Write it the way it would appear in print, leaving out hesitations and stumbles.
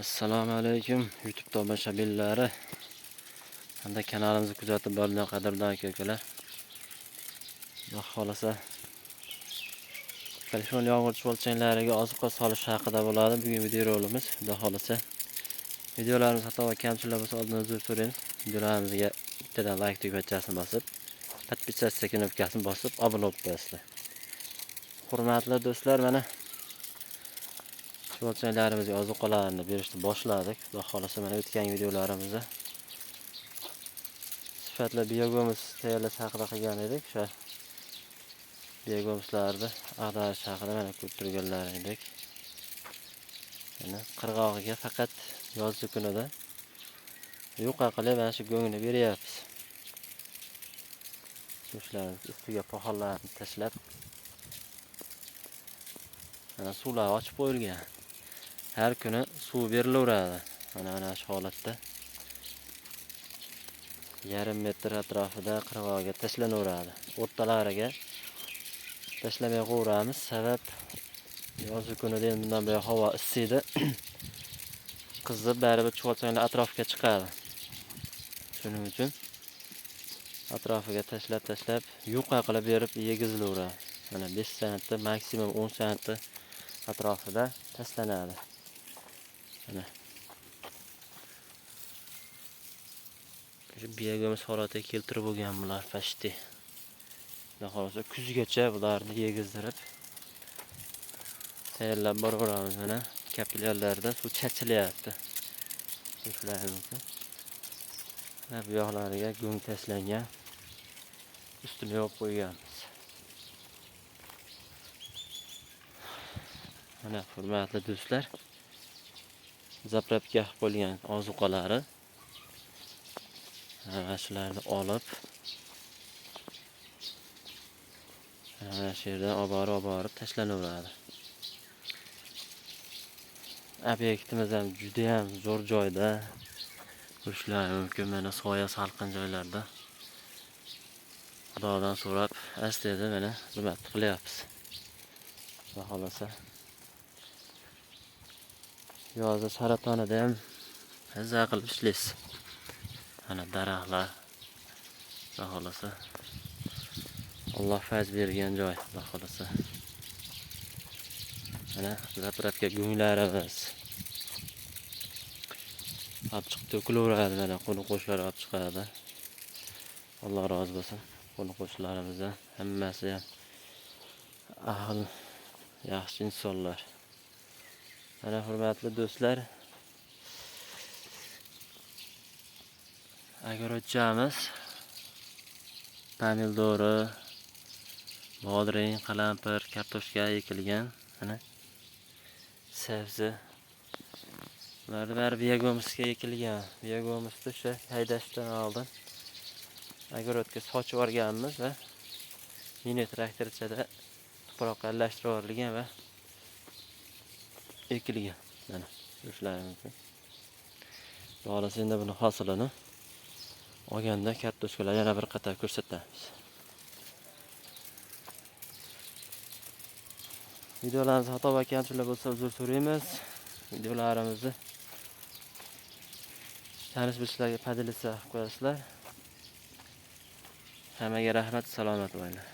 Assalomu alaykum YouTube tomoshabinlari hamda kanalimizni kuzatib borgan qadrdon aka-ukalar. Xudo xolasa Kaliforniya yomg'ir chuvalchanglariga oziqa solish haqida bo'ladi bugun videorolikimiz. Xudo xolasa videolarimiz xato va kamchiliklar bo'lsa oldin uzr so'raymiz. Videolarimizga bittadan like tugmachasini bosib, podpisatsiya knopkasini bosib obuna bo'lib qo'yasizlar. Hurmatli do'stlar, mana chuvalchanglarimizga ozuqalarni berishni boshladik. Xudo xolasa mana o'tgan videolarimizda sifatli biogumus tayyorlash haqida qilgan edik. O'sha biogumuslarni ag'darish haqida mana ko'rib turganlaringdek. Mana qirg'og'iga faqat yozgi kunida yuqa qilib mana shu go'ngni beryapmiz. Shularni ustiga poxollarni tashlab mana suvlar ochib qo'yilgan. Har kuni suv berilaveradi. Mana shu holatda yarim metr atrofida qirg'og'iga tashlanaveradi. O'rtalariga tashlamay qo'yamiz. Sabab yozgi kunida endi bundan buyon havo issiydi. Qizib baribir chuvalchanglar atrofga chiqadi. Shuning uchun atrofiga tashlab yuqa qilib berib yegizilaveradi. Mana 5 santi, maksimum 10 santi atrofida tashlanadi. Mana shu biogumus holatiga keltirib bo'lgan bular pashti. Xudo xolasa kuzgacha bularni yegizdirib tayyorlab boraveramiz. Mana kapillarlarda suv chachilyapti. Shular mumkin. Mana bu yoqlariga go'ng tashlangan. Ustini yopib qo'yganmiz. Mana hurmatli do'stlar, zapravka qilib qo'yilgan ozuqalari. Mana shularni olib mana shu yerdan olib borib tashlanaveradi. Obyektimiz ham juda ham zo'r joyda. Ko'rishlar mumkin, mana soya salqin joylarda. Xudodan so'rab aslida mana xizmat qilyapmiz. Xudo xolasa yozda saratonida ham mazza qilib ishlaysiz. Mana daraxtlar, Xudo xolasa Alloh fayz bergan joy, Xudo xolasa. Mana zapravka go'nglarimiz olib chiqib to'kilaveradi. Mana qo'ni qo'shlar olib chiqadi. Alloh rozi bo'lsin qo'ni qo'shnilarimizdan, hammasi ham ahil yaxshi insonlar. Mana hurmatli do'stlar, agrochamiz pomidori, bodring, qalampir, kartoshka ekilgan. Mana sabzi. Bularni bari biogumusga ekilgan. Biogumusni o'sha haydashdan oldin agrorodga sochib yuborganmiz va mini traktorchada tuproqqa aralashtirib yuborilgan va ekilgan. Mana ko'rishlari mumkin. Xolos endi buni hosilini olganda kartoshkalar yana bir qator ko'rsatamiz. Videolarimiz xato va kamchiliklar bo'lsa uzr so'raymiz. Videolarimizni tanish bilishlarga podelitsa qilib qo'yasizlar. Hammaga rahmat, salomat bo'linglar.